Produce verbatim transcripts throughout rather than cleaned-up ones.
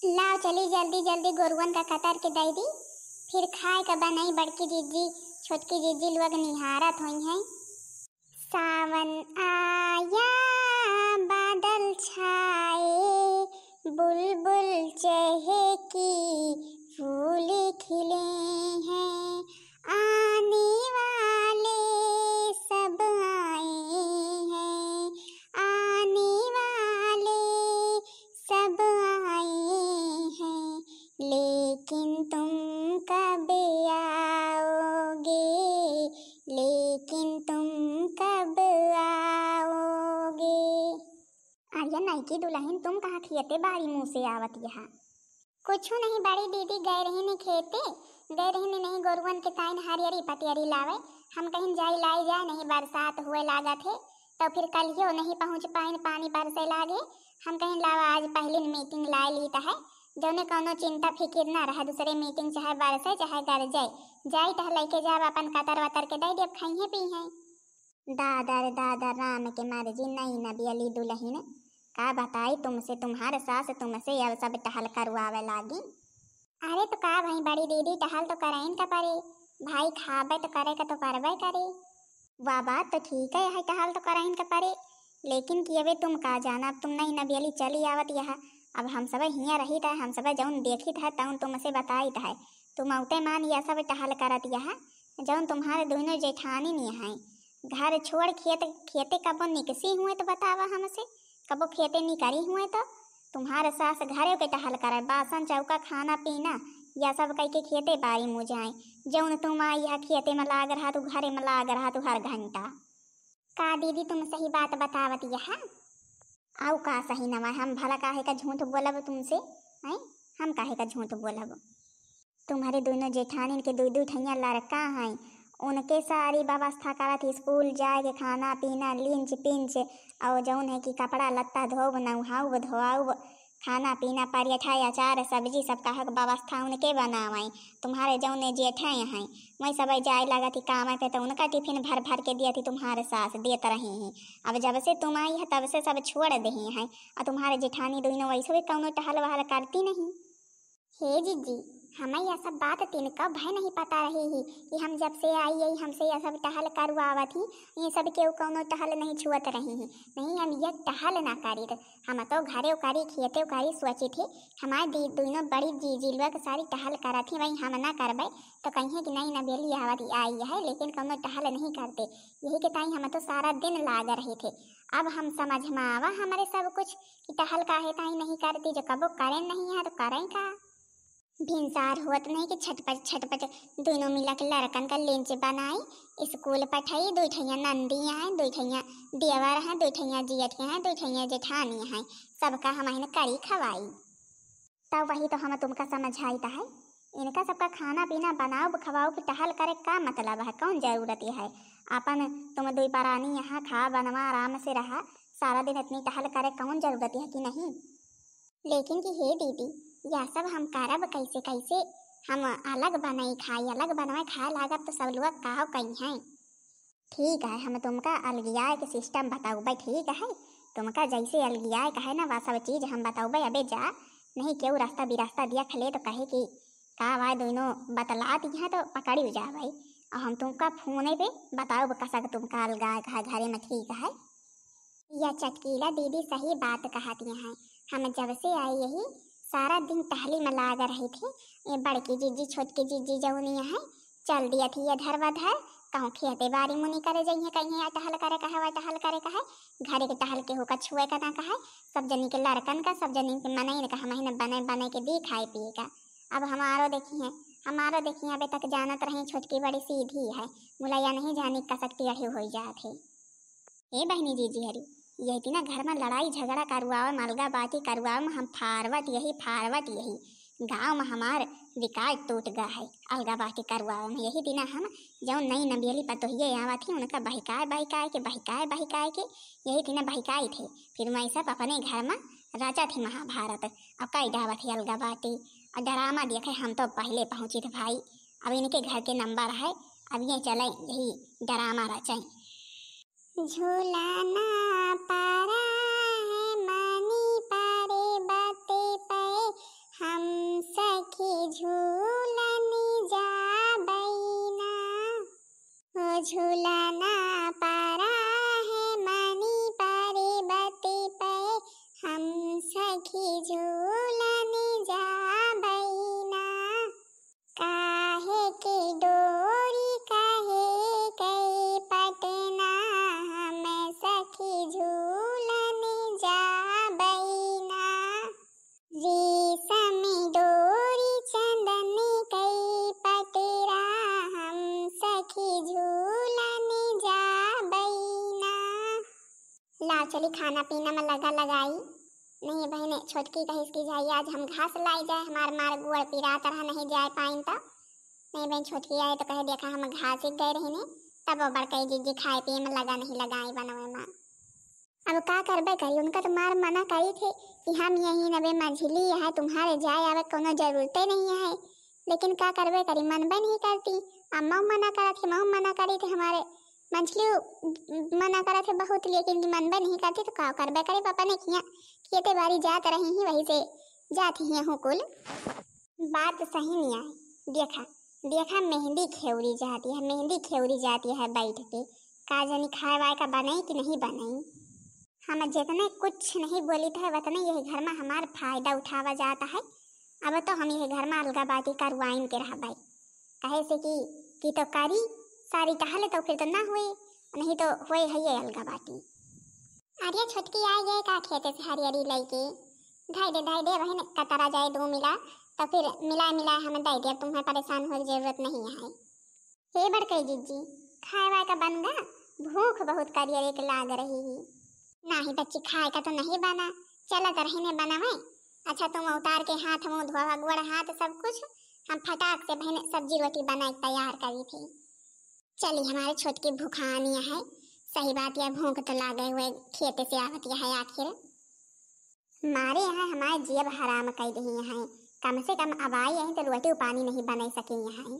लाओ चली जल्दी जल्दी गोरुअन का कतर के दइ दी, फिर खाए का बनई। बड़की जिज्जी, छोटकी जिज्जी लोग निहारत होइहैं। सावन आया, बादल छाए, बुलबुल चहकी, फूल खिले हैं, आने वाले सब आए हैं, आने वाले सब आए हैं, लेकिन तुम कब आओगे, लेकिन तुम कब आओगे? अरे नइकी दुलहिन, तुम कहाँ खेते बारी मुँह से आवत यहाँ? कुछु नहीं बड़ी दीदी, गए रहिन खेते, गए रहिन नहीं गोरुअन के ताइन हरियरी पतियरी लावे। हम कहिन जाई लाई जाए, नहीं बरसात हुए लागत है, तो फिर कलियो नहीं पहुँच पाइन, पानी बरसे लागे। हम कहिन लावा आज पहली meeting लाए लीत है, जौने कौनो चिंता फिकिर ना रहे, दूसरे meeting चाहे बरसे चाहे गरजे, जाई तह लइके जाब अपन कतर वतर के दइ देब, खइहें पीहें। दादा रे दादा, राम के मर्जी, नई नबियली दुलहिन। का बताई तुमसे, तुम्हार सास तुमसे अब सब टहल करवावे लागी। अरे तो का भई बड़ी दीदी, टहल तो करइन का परे, भाई खाबे तो करे का तो परबे करे। वा बात तो ठीक है, है टहल तो करइन का परे, लेकिन कि अबे तुम का जाना, अब तुम नई नबियली चली आवत यहाँ। अब हम सब हियाँ रहित है, हम सब जौन देखित है तौन तुमसे बताइत है। तुम औते मान यह सब टहल करत यहाँ, जौन तुम्हारे दुइनो जेठानी नहीं है, घर छोड़ खेत, खेते कबो निकसी हुए तो बतावा हमसे, कबो खेते निकरी हुए तो? तुम्हारे सास घरे के टहल करे, बासन चौका, खाना पीना, या सब कई के खेते बारी मुँह जाए। जौन तुम आई यह खेते में लाग रहा तू, घरे में लाग रहा तू हर घंटा। का दीदी तुम सही बात बतावत यह? आउ का सही नवा, हम भला काहे का झूठ बोलब तुमसे? हैं, हम काहे का झूठ बोलब? तुम्हारे दुइनो जेठानिन के दुइ दुइ ठइया लड़का हैं, उनके सारी व्यवस्था करत ही, स्कूल जाए के, खाना पीना, लिंच पिंच, और जौन है कि कपड़ा लत्ता धोब, नहाउब, धोआउब, खाना पीना, पराठा, अचार, सब्जी, सब कहा के व्यवस्था उनके बनावई। तुम्हारे जौने जेठे हैं, वही सब जाए लागत ही काम पे, तो उनका टिफिन भर भर के दियत ही तुम्हारे सास, देत रही हैं। अब जब से तुम आई है, तब से सब छोड़ दही हैं। और तुम्हारे जेठानी दुइनो वैसे भी कौनो टहल वहल करती नहीं। हे जिज्जी, हमें यह सब बात तिनका भय नहीं पता रही ही कि हम जब से आई यही हमसे यह सब टहल करवावत ही, ये सब केहू कौनो टहल नहीं छुअत रही ही। नहीं, हम यह टहल ना करीत, हम तो घरे करी, खेते करी, सोचित ही हमारे दी-, दुइनो बड़ी जीजी लोग सारी टहल करत ही, वही हम ना करबे तो कहिए कि नई नबेली आवत ही आई है, लेकिन कौनो टहल नहीं करते। यही के ताई हम तो सारा दिन लाग रहे थे। अब हम समझ में आवा हमारे सब कुछ कि टहल काहे ताई नहीं करती, जो कबो करे नहीं है तो करें का? भिनसार हुअत नहीं कि छटपट छटपट दुइनो मिला के लड़कन का लेंच बनाई, स्कूल पठाई, दुइ ठैया नंदी हैं, दुइ ठैया देवर हैं, दुइ ठैया जियठिया हैं, दुइ ठैया जेठानी हैं, सबका हम हिन करी खवाई। तब वही तो हम तुमका समझाइत है, इनका सबका खाना पीना बनाउब खवाउब, टहल करे का मतलब है, कौन जरूरत है? अपन तुम दुइ परानी यहाँ खा बनवा आराम से रहा, सारा दिन इतनी टहल करे कौन जरूरत है कि नहीं? लेकिन कि हे दीदी, यह सब हम करब कैसे, कैसे हम अलग बनई खाई, अलग बनवे खाए लागब तो सब लोग काहो कही हैं। ठीक है, हम तुमका अलगियाए के system बताउबे, ठीक है? तुमका जैसे अलगियाए कहे ना, वह सब चीज हम बताउबे। अबे जा, नहीं केहू रास्ता बिरास्ता देख ले तो कहे कि का वा दुइनो बतलात हैं तो पकड़ी जावे। और हम तुमका फोने पे बताउब कसक तुमका अलगाए कहे घरे में, ठीक है? यह चटकीला दीदी सही बात कहती हैं। हम जब से आई यही सारा दिन टहली में लाग रही थी। ये बड़की जीजी, छोटकी जीजी जौनी है, चल दिया थी इधर वधर, कहूँ खेते बारी मुनी करे जइहे, कहीं या टहल करे कहे, वह टहल करे कहे, घरे के टहल केहू का छुए का ना कहे, सब जनी के लड़कन का, सब जनी के मनइन का हम हिन बने बने के दी खाए पिए का। अब हमारो देखी है, हमारो देखी है, अबे तक जानत रही छोटकी बड़ी सीधी है, मुलैया नहीं जानी कसक टेढ़ी होई जात है। ए बहिनी जीजी हरी, यही तिना घर में लड़ाई झगड़ा करुआवे में, अलगा बाटी करुआवे में हम फारवट यही, फारवट यही। गाँव में हमार विकास टूट गा है अलगा बाटी करुआवे में। यही तिना हम जौन नई नबियली पतोहिए आवत ही, उनका बहिकाए बहिकाए के, बहिकाए बहिकाए के, यही तिना बहिकाई थे। फिर मैं सब अपने घर में रचत ही महाभारत, अब कई डावत ही अलगा बाटी। और ड्रामा देखे हम तो पहले पहुँची थे भाई, अब इनके घर के नंबर है, अब ये चले यही ड्रामा रचें। झूला ना पारा है मानी पारे बाते पे, अब चली खाना पीना में लगा लगाई। नहीं बहिन, छोटकी कहिस कि जाई आज हम घास लाई जाए, हमार मार गोड़ पिरात रहा, नहीं जाए पाइन तो। नहीं बहिन, छोटकी आए तो कहे देखा हम घास ही गए रही ने, तब वो बड़कई जीजी खाए पिए में लगा नहीं लगाई बनवे में। अब का करबे करी, उनका तो मार मना करी थे कि हम यही नबे मझली है, तुम्हारे जाए आवे कोनो जरूरते नहीं है, लेकिन का करबे करी, मनबे नहीं करती। अम्मा मना करत थे, मऊ मना करी थे, हमारे मंझली मना करत थे बहुत, लेकिन कि मनबे नहीं करती तो का करबे करी, पापा ने किया खेते बारी जात रही ही, वही से जात ही हूँ कुल। बात सही नहीं आई। देखा, देखा मेहंदी खेवरी जाती है, मेहंदी खेवरी जाती है बैठ के। का जानी खाए वाए का बनाई कि नहीं बनाई। हम जितने कुछ नहीं बोलित है, उतने यही घर में हमार फायदा उठावा जाता है। अब तो हम यही घर में अलगा बाटी करवाइन के रहबाई। कहे से कि, कि तो करी सारी टहले तो फिर तो ना हुए, नहीं तो हुए है ये अलगा बाटी। अरे छोटकी आ गए का खेते से हरियरी लइके? धाई दे, धाई दे बहिन, कतरा जाए दो मिला, तो फिर मिला मिला हम दे दे, तुम्हें परेशान होए के जरूरत नहीं है। हे बड़कई जीजी, खाए वाए का बन गा? भूख बहुत करियर एक लाग रही ही। नाही बच्ची, खाए का तो नहीं बना, चला तो रही ने बनावे। अच्छा तुम उतार के हाथ मुंह धोवा, गोड़ हाथ सब कुछ, हम फटाक से बहन सब्जी रोटी बनाए के तैयार करी थी। चली हमारे छोटकी भुखानी है, सही बात या भूख तो लागे हुए खेते से आवत या है आखिर। मारे यहाँ हमारे जियब हराम कई दही यहाँ, कम से कम अब आई यहीं तो रोटी पानी नहीं बनाई सके यहाँ।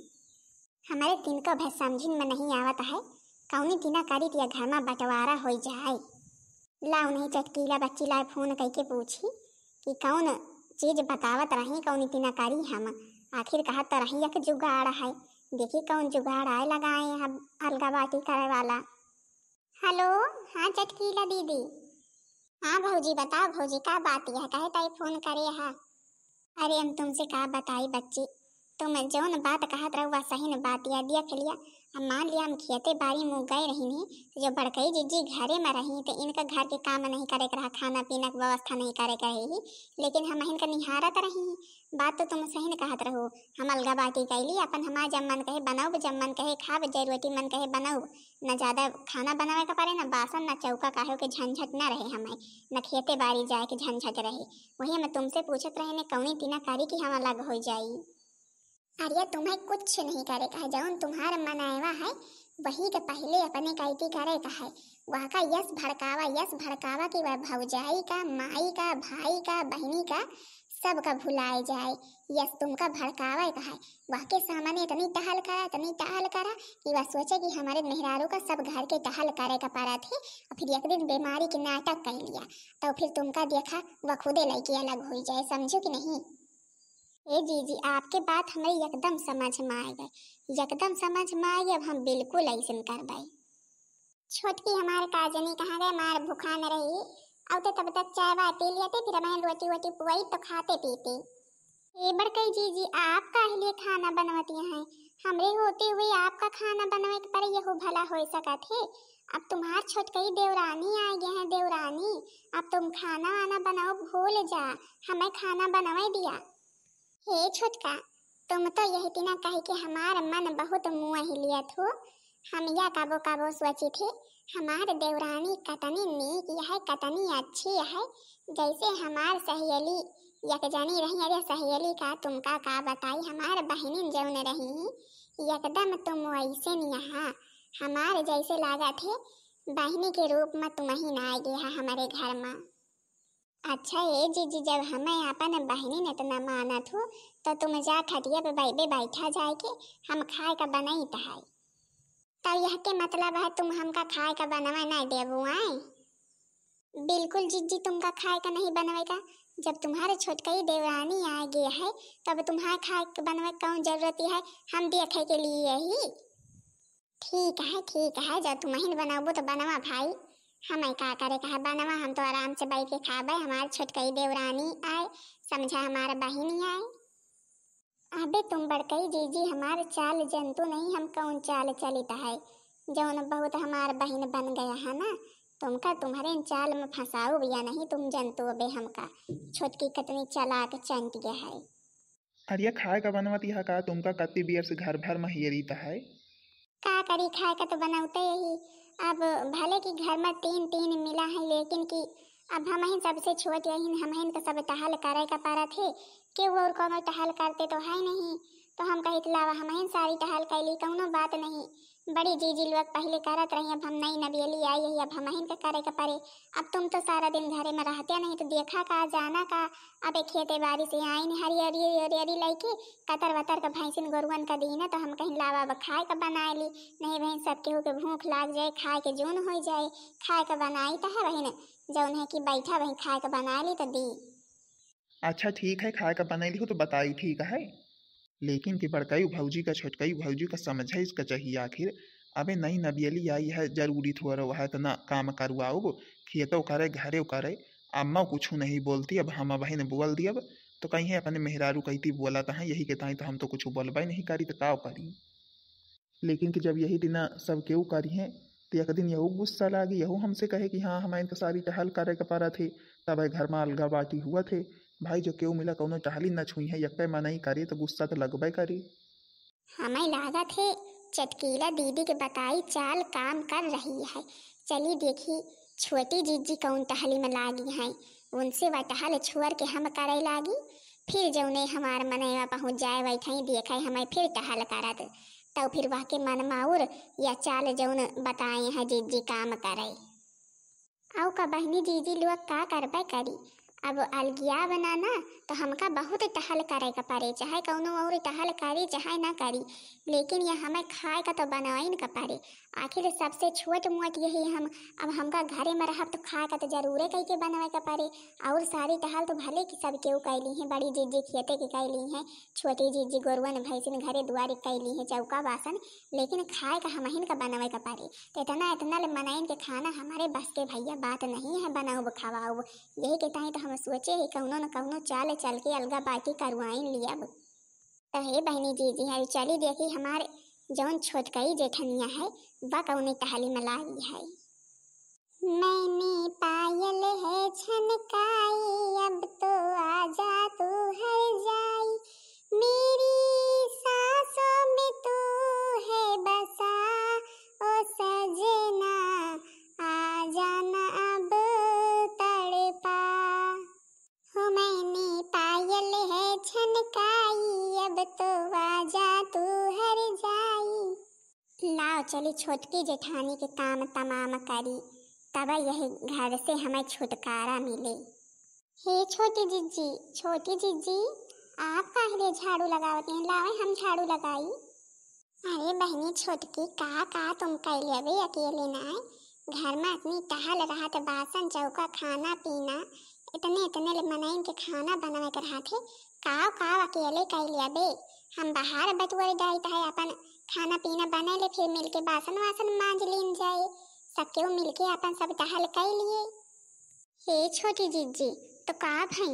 हमारे तिनको भर समझिन में नहीं आवत है, कौनी तिना करी त या घर में बंटवारा होई जाए। लाओ नहीं चटकीला बच्ची लाए फोन कई के पूछी कि कौन चीज बतावत रही, कौनी तिना करी हम, आखिर कहत तो रही एक जुगाड़ है, देखी कौन जुगाड़ आए लगाए हम अलगा बाटी करे वाला। हेलो, हाँ चटकीला दीदी। हाँ भौजी, बताओ भौजी, का बात यह, काहे ताई फोन करे हा? अरे हम तुमसे का बताई बच्ची, तुम जौन बात कहत रहो वह सही न बात यह, देख लिया। अब मान लिया हम खेते बारी मुँह गए रही नहीं, तो जो बड़कई जीजी घरे में रही तो इनका घर के काम नहीं करे के रहा, खाना पीना के व्यवस्था नहीं करे के रही, लेकिन हम इनका निहारत रही। बात तो तुम सही न कहत रहो, हम अलगा बाटी कैली, अपन हमार जब मन कहे बनाओ, जब मन कहे खाब, जरूरती मन कहे बनाओ, न ज्यादा खाना बनावे का पड़े, न बासन, न चौका काहे के झंझट न रहे हमें, न खेते बारी जाए के झंझट रहे। वही हम तुमसे पूछत रहे ने कौनी तिना करी कि हम अलग हो जाई। अरे तुम्हें कुछ नहीं करे का है, जौन तुम्हार मनाएवा है वही के पहले अपने कैती करे का है। वह का यस भड़कावा, यस भड़कावा कि वह भौजाई का, माई का, भाई का, बहनी का, सबका भुलाए जाए। यस तुमका भड़कावे का है, वह के सामने इतनी टहल करा, इतनी टहल करा कि वह सोचे कि हमारे मेहरारू का सब घर के टहल करे का पड़त है, और फिर एक दिन बीमारी के नाटक कर लिया, तो फिर तुमका देखा वह खुदे लइके अलग हो जाए, समझो कि नहीं? ए जीजी, आपके बात हमरे एकदम समझ में आ गए, एकदम समझ में आ गए। अब हम बिल्कुल ऐसन करबे। छोटकी हमार का जनी कहाँ गए, मार भुखान रही, अउते तब तक चाय वाय पी लियते, फिर हमें रोटी वोटी पुआई तो खाते पीते। ए बड़कई जीजी, आप काहे लिए खाना बनवती हैं? हमरे होते हुए आपका खाना बनवे के परे, यहू भला हो सकत है? अब तुम्हार छोटकई देवरानी आ गए हैं, देवरानी, अब तुम खाना वाना बनाओ, भूल जा, हमें खाना बनवे दिया। हे छोटका, तुम तो यही तिना कह के हमार मन बहुत मुँह लियत हो। हम या कबो कबो सोचित ही, हमार देवरानी कतनी नीक यह, कतनी अच्छी यह, जैसे हमार सहेली एक जनी रही, अरे सहेली का तुमका का बताई, हमार बहनिन जौन रही, एकदम तुम वैसे नहीं यहाँ, हमार जैसे लागत है बहनी के रूप में तुम ही ना आ गया हमारे घर में। अच्छा ए जीजी, जब हमें अपन बहनिन इतना मानत हो, तो तुम जा खटिया पे बैबे बैठा जाए के, हम खाए का बनइत है। तब यह के मतलब है तुम हमका खाए का बनवे नहीं देबू आए? बिल्कुल जीजी, तुमका खाए का नहीं बनवे का। जब तुम्हारे छोटकई देवरानी आ गई है, तब तुम्हारे खाए के बनवे कौन जरूरत है, हम देखे के लिए ही। ठीक है, ठीक है, जब तुम ही बनाबू तो बनवा भाई, हमें का करे का है बनवा, हम तो आराम से बैठ के खाबे, हमार छोटकई देवरानी आए, समझा हमार बहिनी आए। अबे तुम बड़कई जीजी, हमार चाल जंतु नहीं, हम कौन चाल चलित है, जौन बहुत हमार बहिन बन गया है ना, तुमका तुम्हारे चाल में फंसाऊ या नहीं, तुम जंतु अबे हमका, छोटकी कतनी चालाक चंटिया है। अरे खाए का बनवत यह का, तुमका कत्ती बियर से घर भर में हेरीत है। का करी, खाए का तो बनौते यही, अब भले कि घर में तीन तीन मिला है, लेकिन कि अब हमहिन सबसे छोट यहिन, हमहिन का सब टहल करे का परत है। केहू और कौनो टहल करते तो है नहीं, तो हम कहित लावा हमहिन सारी टहल कैली, कौनो बात नहीं। बड़ी जीजी लोग पहले करत रही, अब हम नई नबेली आई है, अब हमहिन का करे का परे। अब तुम तो सारा दिन घरे में रहते नहीं, तो देखा का जाना का। अब एक खेते बारी से आइन हरियरी हरियरी लइके, कतर वतर का भैंसिन गोरुअन का दीना, तो हम कहिन लावा अब खाए का बनाए ली, नहीं बहन सब केहू के भूख लाग जाए, खाए के जून हो जाए। खाए का बनाई तो है बहन, जौन है कि बैठा बहन खाए का बनाए ली तो दी। अच्छा ठीक है, खाए का बनैली हो तो बताई ठीक है, लेकिन कि बड़काई भौजी का छोटकाई भौजी का समझे इसका चाहिए आखिर। अबे नई नबियली आई है, जरूरी थोड़ा है इतना काम करवाओ, खेतो करे घरे करे, अम्मा कुछ नहीं बोलती, अब हम बहन बोल दी अब तो कहीं अपने मेहरारू कहती बोला तो है, यही के ताई तो हम तो कुछ बोलबे नहीं करी तो का करी। लेकिन कि जब यही दिना सब केहू करिहें, तो एक दिन यहू गुस्सा लागी, यहू हमसे कहे कि हाँ, हमारे तो सारी टहल करे के परत है, तब घर में अलगा बाटी हुआ थे। भाई, जो केहू मिला कौनो टहली न छुई है, यक्के मनई करे तो गुस्सा तो लगबे करे। हमें लागत है चटकीला दीदी के बताई चाल काम कर रही है। चली देखी छोटी जीजी कौन टहली में लागी हैं, उनसे वह टहल छोड़ के हम करे लागी। फिर जौने हमार मनैवा पहुँच जाए, वैठे ही देखे हमें फिर टहल करत, तब फिर वह के मन माउर या चाल जौन बताए हैं जीजी काम करे। अउ का बहनी जीजी लोग का करबे करी, अब अलगिया बनाना तो हमका बहुत टहल करे का परे, चाहे कौनो और टहल करी चाहे ना करी, लेकिन यह हमें खाए का तो बनवाइन का परे। आखिर सबसे छोट मोट यही हम, अब हमका घरे में रहब तो खाए का तो जरूरे कई के बनवे का परे। और सारी टहल तो भले कि सब केहू कैली हैं, बड़ी जीजी खेते के कैली हैं, छोटी जीजी गोरुअन भैंसिन घरे दुआरे कैली हैं चौका बासन, लेकिन खाए का हमहिन का बनवे का परे। तो इतना इतना ले मनइन के खाना हमारे बस के भैया बात नहीं है, बनाउब खवाउब। यही के ताई तो हम सोचे ही कौनो न कौनो चाल चल के अलगा बाटी करवाइन लियब। तो हे बहनी जीजी है, चली देखी हमारे जौन छोटकई जेठनिया है, बा कौनी टहली में लागी है। मैंने पायल है छनकाई, अब तो आजा तू हर जाई, मेरी सांसों में तू है बसा, ओ सजना, आ जाना अब तड़पा। हो मैंने पायल है छनकाई, अब तो आजा तू हर जाई। लाओ चली छोटकी जेठानी के काम तमाम करी, तब यही घर से हमें छुटकारा मिले। हे छोटी जिज्जी, छोटी जिज्जी, आप काहे झाड़ू लगावत हैं? लावे हम झाड़ू लगाई। अरे बहनी छोटकी, का का तुम कैले अबे अकेले नाय? घर में इतनी टहल रहत, बासन चौका, खाना पीना, इतने इतने ले मनइन के खाना बनवे के रहत है, काव काव अकेले कैले अबे? हम बाहर बटुअर जाइत है, अपन खाना पीना बने ले, फिर मिलके बासन वासन मांज लीन जाए, सब केहू मिलके अपन सब टहल कैलिए। हे छोटी जिज्जी, तो का भई,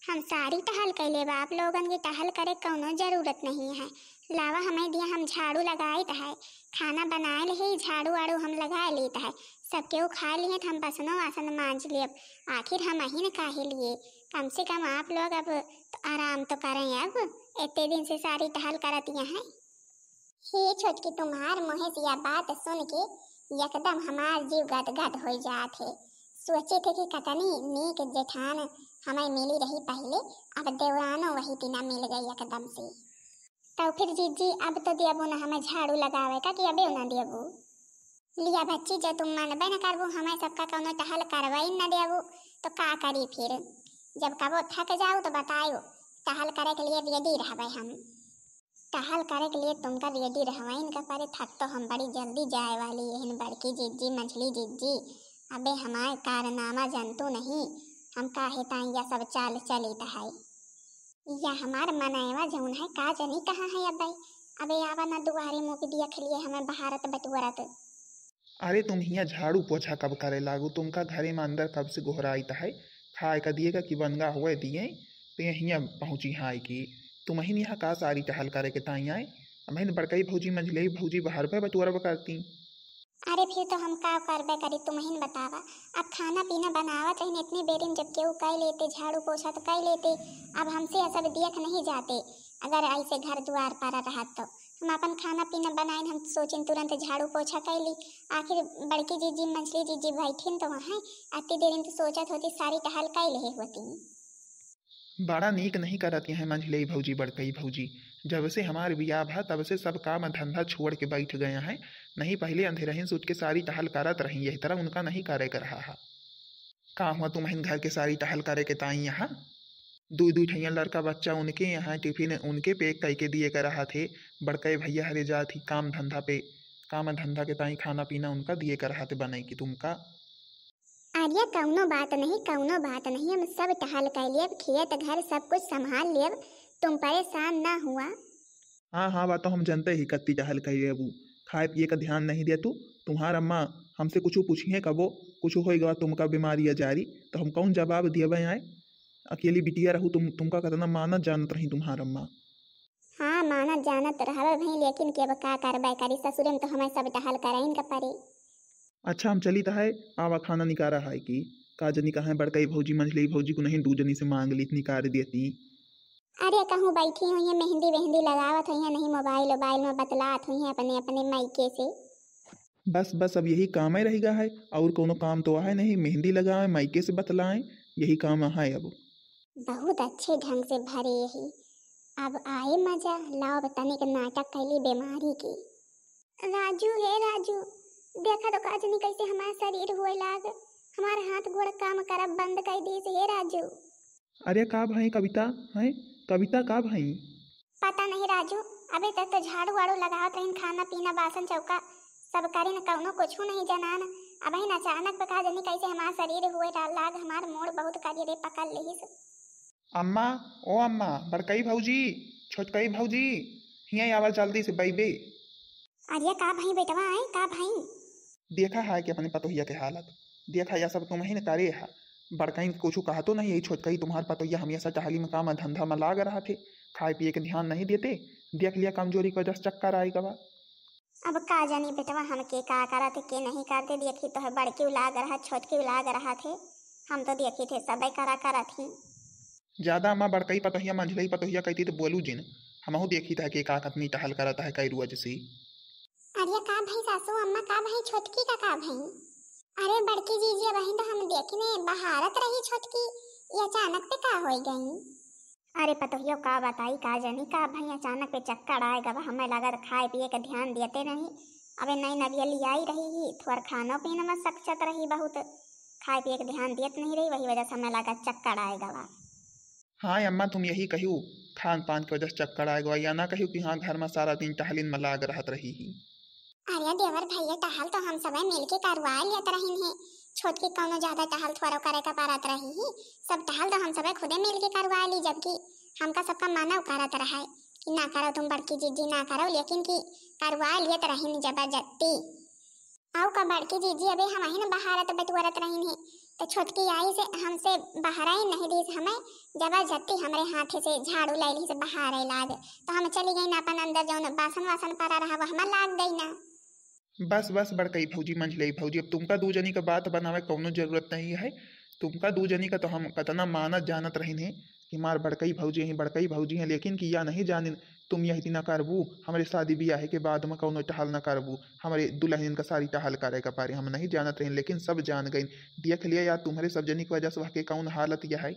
हम सारी टहल कैले बा, आप लोगन के टहल करे कौनो जरूरत नहीं है। लावा हमें दिया, हम झाड़ू लगाइत है, खाना बनाए ले ही झाड़ू वाड़ू हम लगा लेत है, सब केहू खा लिए तो हम बसनो वासन मांज लेब। आखिर हम अहिन काहे लिए, कम से कम आप लोग अब तो आराम तो करें, अब इतने दिन से सारी टहल करत हैं। हे छोटकी, तुम्हार मुँहे से यह बात सुन के एकदम हमार जीव गदगद हो जात है। सोचे थे कि कतनी नीक जेठान हमें मिली रही पहले, अब देवरानो वही दिना मिल गई एकदम से। तो फिर जीजी, अब तो देबू ना हमें झाड़ू लगावे का कि अबे ना देबू? लिया बच्ची, जो तुम मानबे न करबू, हमें सबका कौनो टहल करवाई न देबू, तो का करी फिर? जब कबो थक जाऊ तो बतायो, टहल करे के लिए ready रहबे हम। टहल करे के लिए तुमका ready रहवाइन का परे, थक तो हम बड़ी जल्दी जाए वाली, यहन बड़की जिज्जी, मझली जिज्जी, अबे हमारे कारनामा जनतू नहीं, हम काहे ताई या सब चाल चलित है। या हमार मनैवा जौन है, का जनी कहाँ है अबे? अबे आवा ना दुआरे मुँह के देख लिए हमें बहारत बटुअरत। अरे तुम हियाँ झाड़ू पोछा कब करे लागू? तुमका घरे में अंदर कब से गोहराइत है? खाए का दिए का कि बनगा हुए दिए, तो ये हियाँ पहुँची हाँ कि तुम ही यहाँ का सारी टहल करे के ताई आए? अब हिन बड़कई भौजी मंझले भौजी बाहर पे बटुअरब करती। अरे फिर तो हम का करबे करी, तुम ही बतावा। अब खाना पीना बनावत रहिन इतनी बेरी में, जब केहू कह लेते, झाड़ू पोछा तो कह लेते, अब हमसे ये सब देख नहीं जाते। अगर ऐसे घर दुआर पर रहत तो हम आपन खाना पीना बनाइन, हम सोचिन तुरंत झाड़ू पोछा कइली। आखिर बड़की जीजी, मंझली जीजी बैठिन तो वहाँ, अति देरिन तो सोचत होती, सारी टहल कइ लेहे होती। बड़ा नीक नहीं करत हैं मंझली भौजी, बड़कई भौजी। जब से हमार बियाह भा, तब से सब काम धंधा छोड़ के बैठ गए हैं। नहीं, पहिले अंधेरहिन से उठ के सारी टहल करत रही, यही तरह उनका नहीं करे के रहा है। का हुआ तुम्हें घर के सारी टहल करे के ताई यहाँ? दुई दुई ठैया लड़का बच्चा उनके यहाँ, टिफिन उनके पैक कइके दिए के रहा थे। बड़कई भैया हरे जात ही काम धंधा पे, काम धंधा के ताई खाना पीना उनका दिए के रहा थे बनाई के तुमका। अरे कौनो बात नहीं, कौनो बात नहीं, हम सब टहल कर लेब, खेत घर सब कुछ संभाल लेब, तुम परेशान ना हुआ। हाँ हाँ, बात तो हम जानते ही, कत्ती टहल कर लेबू, खाए पिए का ध्यान नहीं दे तू। तुम्हार अम्मा हमसे कुछ पूछिए कबो, कुछ होई गवा तुमका बीमारी या जारी, तो हम कौन जवाब दियबे आए? अकेली बिटिया रहू तुम, तुमका कितना मानत जानत रही तुम्हार अम्मा। हाँ, मानत जानत रहबे भाई, लेकिन कि अब का करबे करी, ससुरे में तो हमें सब टहल करइन का पड़े। अच्छा, हम चलित है, आवा खाना निकारा है कि का जनी कहाँ बड़कई भौजी, मंझली भौजी को नहीं, दू जनी से मांग लीत, निकार देती। अरे कहूँ बैठी हुई है, मेहंदी वेहंदी लगावत हुई है, नहीं मोबाइल वोबाइल में बतलात हुई है अपने अपने मायके से। बस बस, अब यही काम ही रह गया है, और कोनो काम तो है नहीं, मेहंदी लगावे, मायके से बतलाए, यही काम है अब। बहुत अच्छे ढंग से भरे यही, अब आए मजा। लाओ अब तनिक नाटक कैली बीमारी की। राजू, हे राजू, देखा तो का जनी कैसे हमार शरीर हुए लाग, हमार हाथ गोड़ काम करब बंद कर दीस, हे राजू। अरे का भाई कविता, हैं कविता, का भाई? पता नहीं राजू, अबे तक तो झाड़ू वाड़ू लगावत रहिन, खाना पीना बासन चौका सब करिन, कौनो कुछू नहीं जनान। अबहिन अचानक पे का जनी कैसे हमार शरीर हुए ला-, लाग, हमार मूड़ बहुत करियरे पकड़ लिहिस। अम्मा, ओ अम्मा, बड़कई भौजी, छोटकई भौजी, हियाँ आवा जल्दी से बैबे। अरे का भाई बेटवा, आए का भाई? देखा है कि अपने पतोहिया के हालत, देखा या सब तुम्हें न करे है। बड़कई कुछ कहा तो नहीं, यही छोटकई तुम्हार पतोहिया हमेशा टहली में काम धंधा में लाग रहा थे, खाए पिए के ध्यान नहीं देते। देख लिया कमजोरी की वजह से चक्कर आए गवा। अब का जानी बेटवा, हमके का करत के नहीं करते, देखी तो है बड़की लाग रहा, छोटकी लाग रहा थे, हम तो देखी थे सबे करा करत ही। ज्यादा अम्मा बड़कई पतोहिया, मंझलई पतोहिया कहती तो बोलू जिन, हमहू देखी था कि का कतनी टहल करत है कई रोज से। अरे का भाई सासू अम्मा, का भाई छोटकी का, का भाई? अरे बड़की जीजी, अबहिन तो हम देखने बहारत रही छोटकी, ये अचानक पे का होई गई? अरे पतोहियो का बताई, का जानी का भाई अचानक पे चक्कर आए गवा, हमें लागत खाए पिए के ध्यान देते नहीं। अबे नई नबिया लियाई रही ही, थोर खानो पीनो में सकचत रही बहुत, खाए पिए के ध्यान देत नहीं रही, वही वजह से हमें लागत चक्कर आए गवा। हाँ अम्मा, तुम यही कहियो, खान पान की वजह से चक्कर आए गवा, या ना कहियो कि हाँ घर में सारा दिन टहलिन में लाग रहत रही ही। अरे देवर भैया, टहल तो हम सबे मिलके करवा लेत रहिन है, छोटकी कौनो ज्यादा टहल थोरो करे का परत रही ही, सब टहल तो हम सबे खुदे मिलके करवा ली, जबकि हमका सबका मना करत रहे कि ना करो तुम बड़की जीजी, ना करो, लेकिन कि करवा लेत रहिन जबरदस्ती। आउ का बड़की जीजी, अबे हमही न बहारत बटुअरत रहिन है, तो छोटकी आई से हमसे बहराई नहीं दीस, हमें जबरदस्ती हमरे हाथे से झाड़ू ले ली से बहारे लाग, तो हम चली गई अपन अंदर जौन बासन वासन पड़ा रहा वो हमें लाग गई ना। बस बस बड़कई भौजी, मंझलई भौजी, अब तुमका दू जनी का बात बनावे कौनो जरूरत नहीं है। तुमका दू जनी का तो हम कतना मानत जानत रहिन है कि हमार बड़कई भौजी हैं, बड़कई भौजी हैं, लेकिन कि या नहीं जानिन तुम यह दिन करबू, हमरे शादी बियाह के बाद में कौनो टहल न करबू, हमरे दुल्हनिन का सारी टहल करे का पारे हम नहीं जानत रहिन, लेकिन सब जान गइन। देख लिया यार, तुम्हरे सब जनी की वजह से वह के कौन हालत यह है।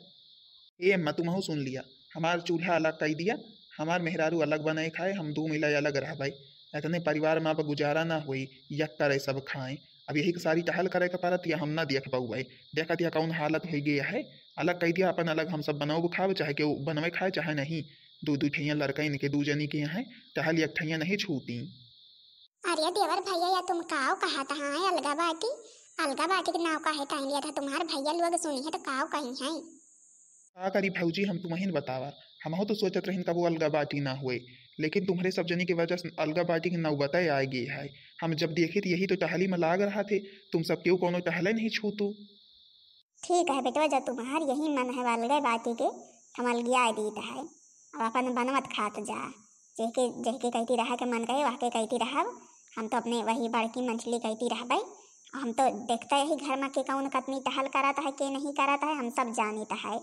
ए अम्मा, तुमहू सुन लिया, हमार चूल्हा अलग कई दिया, हमार मेहरारू अलग बनाए खाए, हम दू मिला अलग रहबाई। इतने परिवार में अब गुजारा ना होई, यक करे सब खाए। अब यही के सारी टहल करे के परत या हम ना देख पाउबाई। देखत या कौन हालत होई गई है, अलग कई दिया अपन, अलग हम सब बनाओ खाब, चाहे केहू बनवे खाए चाहे नहीं। दू दू ठैया लड़का इनके दू जनी के यहाँ टहल एक ठैया नहीं छूटी। अरे देवर भैया, या तुम काव कहत हैं अलगा बाटी? अलगा बाटी के नाव काहे टाइम लिया था? तुम्हार भैया लोग सुनी है तो काव कही हैं? का करी भौजी, हम तुमहिन बतावा, हमहू तो सोचत रहिन कबो अलगा बाटी ना हुए, लेकिन तुम्हरे सब जनी के वजह से अलगा बाटी के नौबते आ गई है। हम जब देखी तो यही तो टहली में लाग रहा थे, तुम सब केहू कोनो टहले नहीं छूतू। ठीक है बेटवा, जब तुम्हार यही मन है अलगे बाटी के, हम अलगिया दीत है। अब अपन बनवत खात जा, जेके जेके कहती रहा के मन कहे वह के कहती रहब। हम तो अपने वही बड़की मंझली कहती रहबे। हम तो देखते यही घर में के कौन कतनी टहल करत है, के नहीं करत है, हम सब जानित है।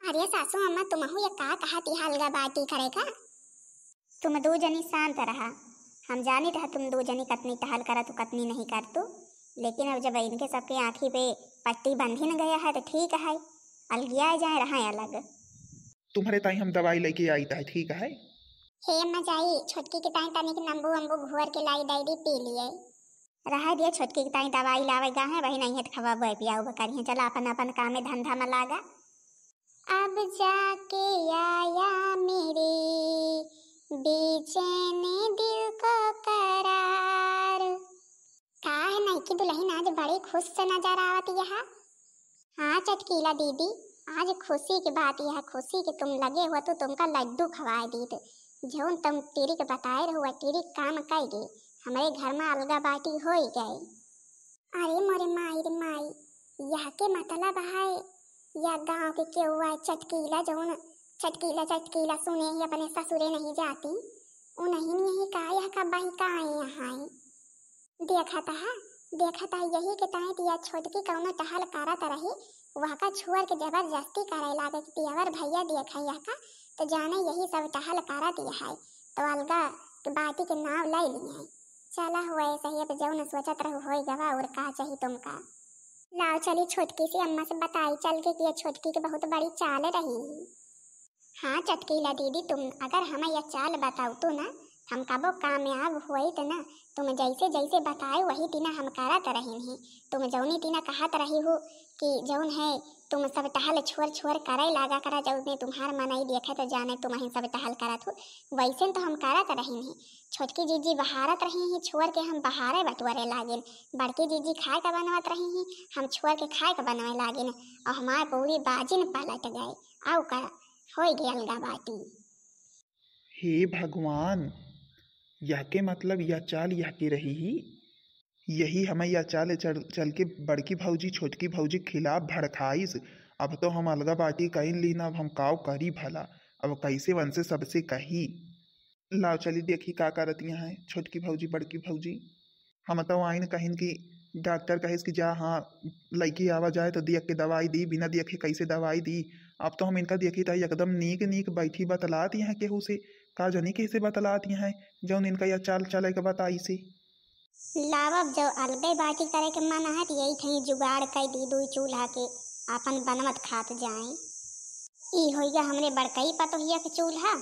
अरे सासू अम्मा, तुमहू ये का कहत है अलगा बाटी करे का? तुम दो जनी शांत रहा। हम जानित है तुम दो जनी कतनी टहल करत हो, कतनी नहीं करत हो, लेकिन अब जब इनके सबके आँखी पे पट्टी बंधिन गया है तो ठीक है, अलगिया जाए, रहा अलग। तुम्हरे ताई हम दवाई लेके आइत है, ठीक है? हे अम्मा जाई, छोटकी के ताई तनिक नंबू अम्बू घोर के लाई दे दी, पी लिए। रहा दिया, छोटकी के ताई दवाई लावे गा है, वही नहीं है तो खवाबो पियाबो करिहे। चला अपन अपन काम में धंधा में लागा। अब जाके आया मेरे बेचैन दिल को करार। का है नईकी दुलहिन आज बड़ी खुश से नजर आवत यहा। हाँ चटकीला दीदी, आज खुशी की बात यह, खुशी कि तुम लगे हुआ तो तुमका लड्डू खवाए दीत। जौन तुम टिरिक बताए रहुआ, टिरिक काम कई गे, हमरे घर में अलगा बाटी होई गए। अरे मोरे माई रे माई, यह के मतलब है, या गांव के केहू है चटकीला, जौन चटकीला चटकीला सुने ही अपने ससुरे नहीं जाती, उन्हीं यही का यह का बही का आए यहाँ। देखत हा, देखत हा, यही के ताई दिया छोटकी कौनो टहल करत रही, वहका छोड़ के जबरदस्ती करे लागे कि देवर भैया देखे यहका, तो जाने यही सब टहल करत यह है, तो अलगा के बाटी के नाव ले लिए है। चला हुआ ऐसे ही, अब जौन सोचत रहू होई गवा, और का चाही तुमका। लाओ चली छोटकी से अम्मा से बताई चल के कि ये छोटकी के बहुत बड़ी चाल रही। हाँ चटकीला दीदी, तुम अगर हमें यह चाल बताओ तो ना, हम कबो कामयाब होइत ना। तुम जैसे जैसे बताए वही तीना हम करत रहिन ही। तुम जौनी तीना कहत रही हो कि जौन है तुम सब टहल छोर छोर करे लागा करा, जौने तुम्हार मनई देखे तो जाने तुम ही सब टहल करत हो, वैसे तो हम करत रहिन ही। छोटकी जीजी बहारत रही ही, छोर के हम बहारे बटोरे लागेन। बड़की जीजी खाए का बनवत रही ही, हम छोर के खाए का बनवे लागेन, और हमार पूरी बाजिन पलट गए। आउ का होई गए अलगा बाटी। हे भगवान, यह के मतलब यह चाल यह के रही ही? यही हमें यह चाल चल, चल के बड़की भौजी छोटकी भौजी के खिलाफ भड़काइस। अब तो हम अलगा बाटी कइन लीन, अब हम काव करी भला, अब कैसे वनसे सबसे कही। लाओ चली देखी का करत यहाँ है छोटकी भौजी बड़की भौजी। हम तो आइन कहिन कि डॉक्टर कहिस कि जा, हाँ, लइकी आवा जाए तो देख के दवाई दी, बिना देखे कैसे दवाई दी। अब तो हम इनका देखी त एकदम नीक नीक बैठी बतलात यहाँ केहू से, का जनी कैसे बतलात यहाँ, जौन इनका यह चाल चले के बताई से। लावब जो अलगे बाटी करे के मन है तो यही ठही जुगाड़ कर दी, दुई चूल्हा के आपन बनवत खात जाए। ई होइगा हमरे बड़कई पतोहिया के चूल्हा,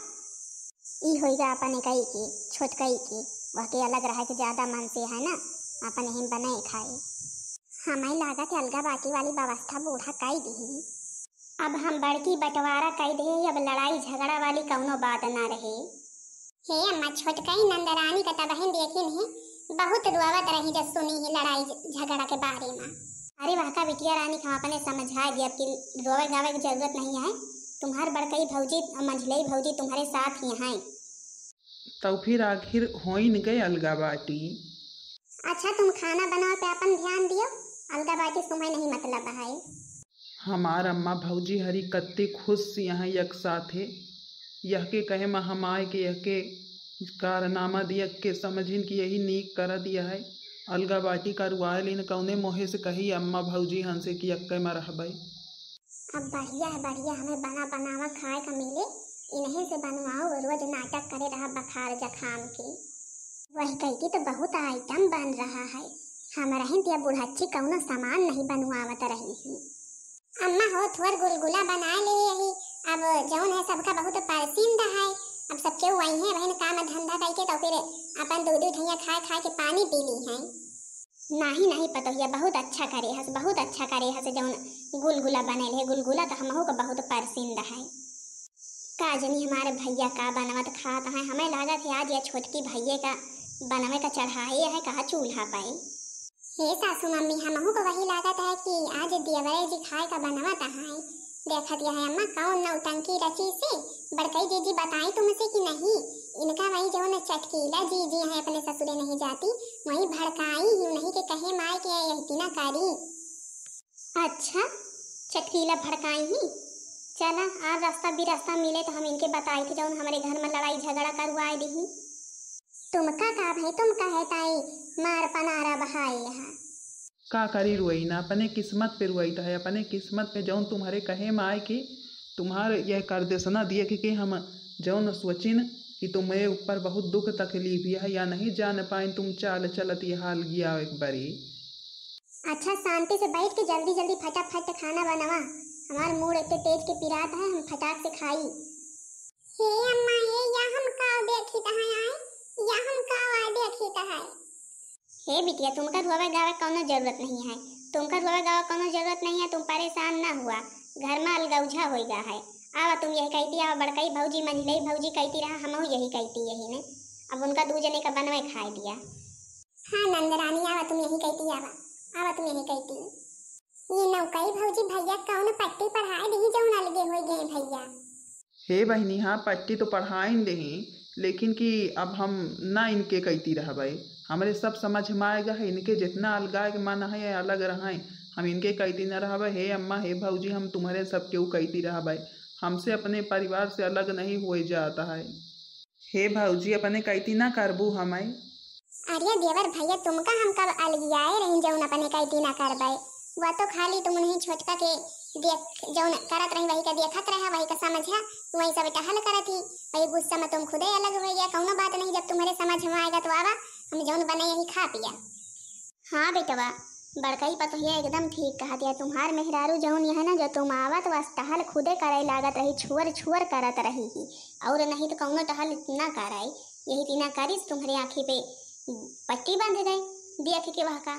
ई होइगा अपन एकई के, छोटकई के, वह के अलग रहे के ज्यादा मन से है ना, अपन यहीं बनाए खाए। हमें लागत है अलगा बाटी वाली व्यवस्था बूढ़ा कई दिही। अब हम बड़की बंटवारा कई दे, अब लड़ाई झगड़ा वाली कौनो बात ना रहे। हे अम्मा, छोटकई नंदरानी का तबहिन देखिन है, बहुत रोवत रही जब सुनी है लड़ाई झ-, झगड़ा के बारे में। अरे वह का बिटिया रानी, हम अपने समझाए दिए, अब कि रोवे गावे की जरूरत नहीं है। तुम्हार बड़कई भौजी और मंझलई भौजी तुम्हारे साथ ही हैं। तब फिर आखिर होइन गए अलगा बाटी। अच्छा, तुम खाना बनावे पे अपन ध्यान दियो, अलगा बाटी से तुम्हें नहीं मतलब है। हमार अम्मा भौजी हरी कत्ती खुश यहाँ एक साथे। यह के कहे में हम आए के यह के कारनामा दिया के समझिन कि यही नीक कर दिया है। अलगा बाटी करवाए लीन, कौने मोहे से कही अम्मा भौजी हंसे कि यक्के में रहबे। अब बढ़िया है, बढ़िया, हमें बना बनावा खाए का मिले, इन्हें से बनवाओ, रोज नाटक करे रहा बखार जखाम के। वही कही की तो बहुत आइटम बन रहा है, हम रहिन तिया बुढ़च्ची कौनो सामान नहीं बनवावत रही ही। अम्मा हो, थोर गुलगुला बनाए ले यही, अब जौन है सबका बहुत पसंद है, अब सबके वही है बहन काम धंधा करके तो फिर अपन दो दो ठैया खाए खाए के पानी पी ली है। नाही, नाही पतोहिया, बहुत अच्छा करे हस, बहुत अच्छा करे हस, जौन गुलगुला बनैले है, गुलगुला तो हमहू का बहुत पसंद है। का जनी हमारे भैया का बनवत खात हैं, हमें लागत है आज या छोटकी भैये का बनवे का चढ़ाए है कहा चूल्हा पे। हे सासू मम्मी, हमहू को वही लागत है कि आज दियवरे जी खाए का बनवत हैं। देखत यह अम्मा कौन नौटंकी रची से, बड़कई जीजी बताई तुमसे कि नहीं, इनका वही जौन चटकीला जीजी है अपने ससुरे नहीं जाती, वही भड़काई ही उन्हीं के कहे माय के यही ना करी। अच्छा, चटकीला भड़काई ही, चला आर रास्ता बिरास्ता मिले तो हम इनके बताई थे जौन हमरे घर में लड़ाई झगड़ा करवाए दी। तुमका का भाई, तुम कहे ताई मार पनारा बहाए यहाँ। का करी रुआई ना, अपने किस्मत पे रुआई तो है, अपने किस्मत पे जौन तुम्हारे कहे में आए कि तुम्हार यह कर देसना दिए कि, कि हम जौन सोचिन कि तुम्हरे ऊपर बहुत दुख तकलीफ है, या नहीं जान पाइन तुम चाल चलत यहाँ अलगिया एक बारी। अच्छा, शांति से बैठ के जल्दी जल्दी फटाफट खाना बनवा, हमार मूड़ इतने तेज के पिरात है, हम फटाक से खाई। हे अम्मा, हे या हम का देखित है आए, या हम का आए देखित है। हे बिटिया, तुमका रोवे गावे कौनो जरूरत नहीं है, तुमका रोवे गावे कौनो जरूरत नहीं है, तुम परेशान ना हुआ, घर में अलगौझा होइगा है। आवा तुम यही कहती, आवा बड़कई भौजी, मंझलई भौजी कहती रहा, हमहू यही कहती यही ने। अब उनका दू जने का बनवे खाए दिया। हाँ नंदरानी, आवा तुम यही कहती, आवा, आवा तुम यही कहती। ये नौकई भौजी, भैया कौन पट्टी पढ़ाए दी जौन अलगे हो गए भैया? हे बहिनी, हाँ, पट्टी तो पढ़ाइन देही, लेकिन कि अब हम ना इनके कइती रहबै। हमरे सब समझ में आएगा है, इनके जितना अलगाए के मन है, अलग रहैं, हम इनके कइती ना रहबै। हे अम्मा, हे भौजी, हम तुम्हरे सब केहू कइती रहबै, हमसे अपने परिवार से अलग नहीं होए जात है। हे भौजी, अपने कइती ना करबू हमै। अरे देवर भैया, तुमका हम कब अलगियाए रही जौन अपने कइती ना करबै? वह तो खाली तुम नहीं छोटका के देख, जौन करत रही वही का देखत रहा, वही का समझा, वही सब टहल करत ही, वही गुस्सा में तुम खुदे अलग हो गया। कौनो बात नहीं, जब तुम्हरे समझ में आएगा तो आवा, हम जौन बने यही खा पिया। हाँ बेटवा, बड़कई पतोहिया एकदम ठीक कहा दिया। तुम्हार मेहरारू जौन यह ना, जो तुम आवत वस टहल खुदे करे लागत रही, छुअर छुअर करत रही ही, और नहीं तो कौनो टहल ना करे। यही तीना करिस तुम्हरे आँखी पे पट्टी बांध गई देख के वह का।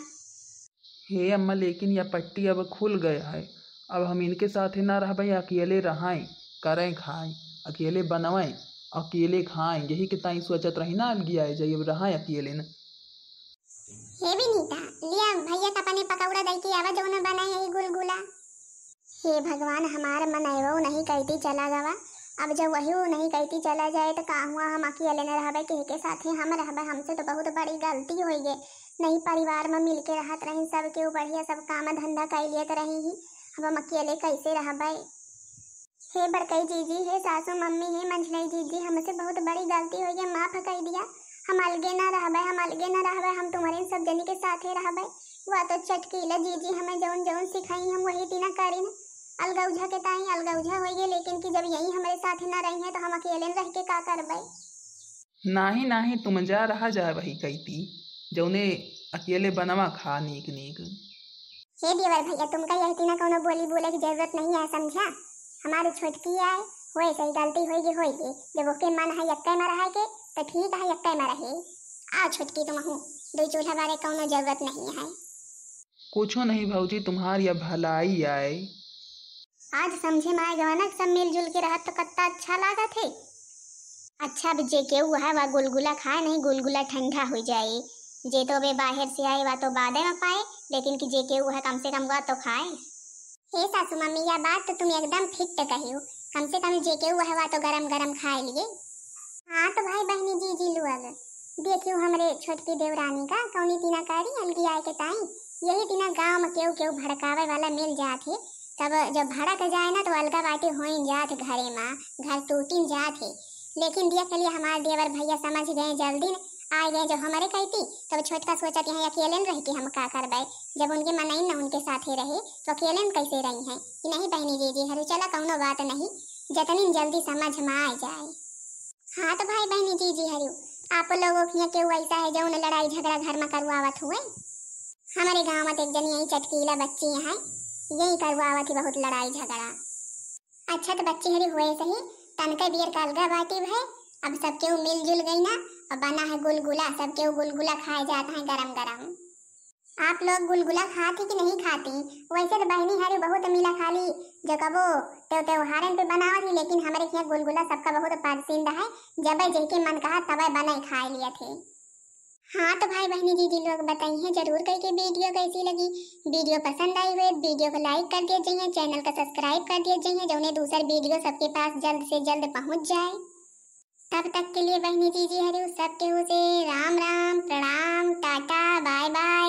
हे अम्मा, लेकिन यह पट्टी अब खुल गया है, अब हम इनके साथे ना रहबै, अकेले रहैं, करैं खाएं, अकेले बनवैं, अकेले खाएं, यही के ताई सोचत रही ना अलगियाए जाई, अब रहैं अकेले न। हे विनीता, लिया भैया का अपने पकौड़ा दई के आवा, जौन बनाए है गुलगुला। हे भगवान, हमार मनैवो नहीं कइती चला गवा। अब जब वही नहीं कइती चला जाए तो का हुआ, हम अकेले न रहबे, केहके साथे हम रहबे? हमसे तो बहुत बड़ी गलती होइ गई। नहीं परिवार में मिलके रहत रही, सबके ऊ बढ़िया सब काम धंधा कइ लेत रही ही, अब हम अकेले कैसे रहबे? हे बड़कई जीजी, हे सासू मम्मी, हे मंझलई जीजी, हमसे बहुत बड़ी गलती होइ गई, माफ कइ दिया। हम अलगे ना रहबे, हम अलगे ना रहबे, हम तुम्हरे सब जनी के साथे रहबे। वह तो चटकीला जीजी हमें जौन जौन सिखाई, हम वही तीना करिन। अलगौझा के ताई अलगौझा होइ गए, लेकिन कि जब यही हमरे साथे ना रही है तो हम अकेले रह के का करबे? नाही नाही, तुम जा, रहा जाए वही कइती, जौने अकेले बनवा खा नीक नीक। हे देवर भैया, तुमका यह तीना कौनो बोली बोले की जरूरत नहीं है, समझा? हमारी छोटकी आए, होए सही गलती होइगी होइगी, जब ओके मन है यक्के में रहे के तो ठीक है, यक्के में रहे। आओ छोटकी, तुमहू दो चूल्हा बारे कौनो जरूरत नहीं है। कुछो नहीं भौजी, तुम्हार या भलाई आए। आज समझे में आए गवा ना, सब मिलजुल के रहत तो कत्ता अच्छा लागत है। अच्छा, अब जे केहू है वा गुलगुला खाए, नहीं गुलगुला ठंडा हो जाए। जे तो बे बाहर से आए वा तो बादे में पाए, लेकिन कि जे केहू है कम से कम वा तो खाए। हे सासू मम्मी, या बात तो तुम एकदम फिट कहियो, कम से कम जे केहू है वा तो गरम गरम खाए लिए। हाँ तो भाई बहनी जीजी लोग, देखियो हमरे छोटकी देवरानी का कौनी तीना कारी अलगी आए के ताई, यही तीना गाँव में केहू केहू भड़कावे वाला मिल जात है, तब जब भड़क जाए ना तो अलगा बाटे होइन जात घरे में, घर टूटिन जात है। लेकिन देख लिए हमार देवर भैया समझ गए, जल्दी न आए गए जो हमरे कहती, तब छोटका सोचत यहाँ अकेले न रह के हम का करबे, जब उनके मनई न उनके साथे रहे तो अकेले न कैसे रही हैं कि नहीं बहनी जीजी हरू, चला कौनो बात नहीं, जतनी जल्दी समझ में आ जाए। हाँ तो भाई बहनी जीजी हरियो, आप लोगों के यहाँ केहू ऐसा है जौन लड़ाई झगड़ा घर में करवावत हुए? हमारे गाँव में तो एक जनी यही चटकीला बच्ची है, यही करवावत ही बहुत लड़ाई झगड़ा। अच्छा तो बच्ची हरी हुए सही, तनके बियर का अलगा बाटी भय, अब सब केहू मिलजुल गई ना, अब बना है गुलगुला, सब केहू गुलगुला खाए जात है गरम गरम। आप लोग गुलगुला खाती कि नहीं खाती? वैसे तो बहनी हरी बहुत मिला खाली, जो कबो त्यों त्योहारन पे बनावत ही, लेकिन हमरे यहाँ गुलगुला सबका बहुत पसंद है। जबे जेके मन कहा तबे बने खाए लिया थे। हाँ तो भाई बहनी दीदी लोग बताई हैं जरूर करके वीडियो कैसी लगी। वीडियो पसंद आई हुए वीडियो को लाइक कर दिया जाइए, चैनल का सब्सक्राइब कर दिया जाइए, जौने दूसर वीडियो सबके पास जल्द से जल्द पहुँच जाए। तब तक के लिए बहनी दीदी हरी सब केहू से राम राम, प्रणाम, टाटा, बाय बाय।